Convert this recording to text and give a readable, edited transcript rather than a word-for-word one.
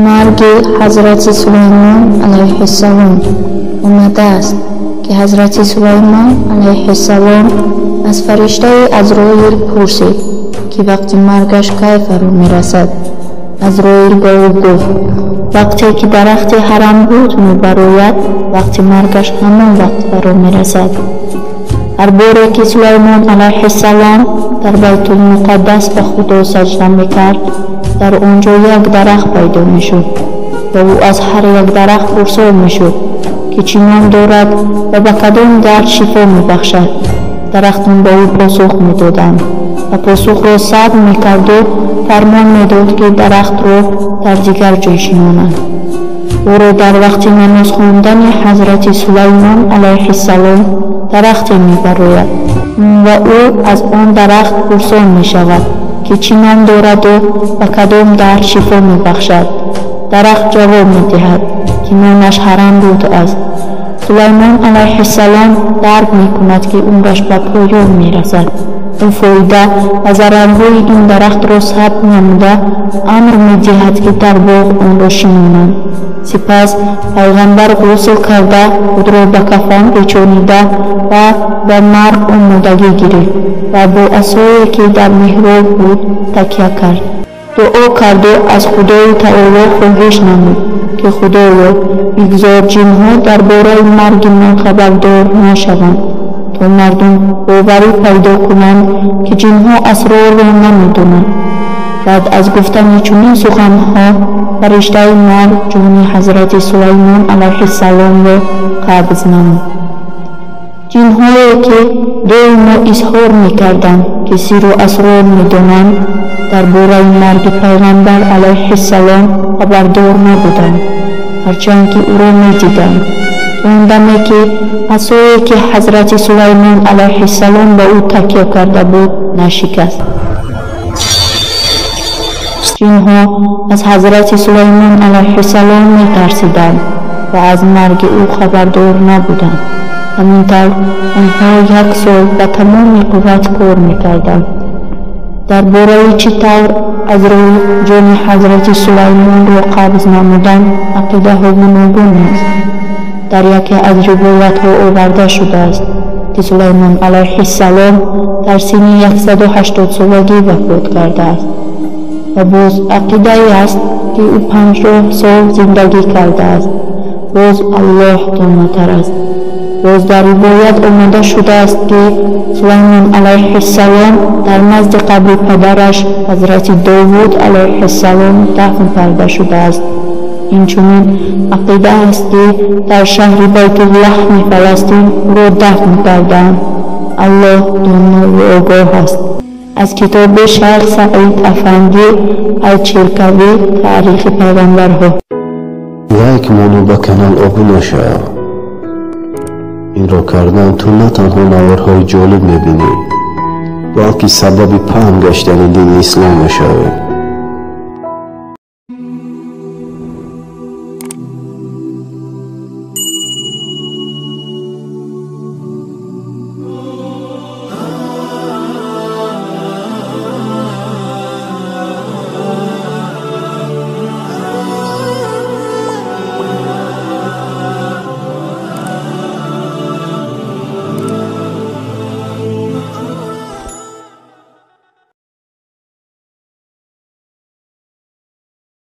Марги Ҳазрати Сулаймон алайҳиссалом. Омадааст, ки Ҳазрати Сулаймон алайҳиссалом аз фариштаи Азроил пурсид, ки вақти маргаш кай фаро мерасад. Азроил ба ӯ гуфт: вақте ки дарахти ҳарамрӯд мебарояд, вақти маргаш ҳамон вақт фаро мерасад. Ҳар боре ки Сулаймон алайҳиссалом дар Байтулмуқаддас ба Худо саҷда мекард, дар он ҷо як дарахт пайдо мешуд ва ӯ аз ҳар як дарахт пурсон мешуд, ки чӣ ном дорад ва ба кадом дард шифо мебахшад. Дарахтон ба ӯ посух медоданд ва посухро сабр мекарду фармон медод, ки дарахтро дар дигар ҷой шинонанд. Ӯро дар вақти намоз хондани Ҳазрати Сулаймон алайҳиссалом дарахте мебарояд ва ӯ аз он дарахт пурсон мешавад, ки чӣ ном дораду ба кадом дард шифо мебахшад. Дарахт ҷавоб медиҳад, ки номаш ҳарамрӯд аст. Сулаймон алайҳиссалом дарк мекунад, ки умраш ба поён мерасад. Ӯ фоида ва зарарҳои ин дарахтро сабт намуда, амр медиҳад, ки дар боғ онро шинонанд. Сипас пайғамбар ғусл карда, худро ба кафан печонида ва ба марг омодагӣ гирифт ва бо асое, ки дар меҳроб буд, такя кард. Дуо карду аз Худои Таоло хоҳиш намуд, ки Худоё, бигзор ҷинҳо дар бораи марги ман хабардор нашаванд, то мардум боварӣ пайдо кунанд, ки ҷинҳо асрорро намедонанд. Баъд аз гуфтани чунин суханҳо фариштаи марг ҷони Ҳазрати Сулаймон алайҳиссаломро қабз намуд. Ҷинҳое, ки доимо изҳор мекарданд, ки сирру асрор медонанд, дар бораи марги пайғамбар алайҳиссалом хабардор набуданд, ҳарчанд ки ӯро медиданд. То он даме ки асое, ки Ҳазрати Сулаймон алайҳиссалом ба ӯ такя карда буд, нашикаст. Ҷинҳо аз Ҳазрати Сулаймон алайҳиссалом метарсиданд ва аз марги ӯ хабардор набуданд. Ҳамин тавр онҳо як сол ба тамоми қувват кор мекарданд. Дар бораи чӣ тавр Азроил ҷони Ҳазрати Сулаймонро қабз намуданд, ақидаҳо гуногун аст. Дар яке аз ривоятҳо оварда шудааст, ки Сулаймон алайҳиссалом дар синни 180-солагӣ вафот кардааст ва боз ақидае аст, ки ӯ 50 сол зиндагӣ кардааст. Боз Аллоҳ донотар аст. Боз дар ривоят омада шудааст, ки Сулаймон алайҳиссалом дар назди қабри падараш Ҳазрати Довуд алайҳиссалом дафн карда шудааст. Инчунин ақида аст, ки дар шаҳри Байтуллаҳми Фаластин ӯро дафн кардаанд. Аллоҳ донову огоҳ аст. Аз китоби Шайх Саид Афандӣ Алчиркавӣ «Таърихи пайғамбарҳо». Лайк мону ба канал обуна шав. Инро кардан ту на танҳо наворҳои ҷолиб мебинӣ, балки сабаби паҳн гаштани дини ислом мешавӣ.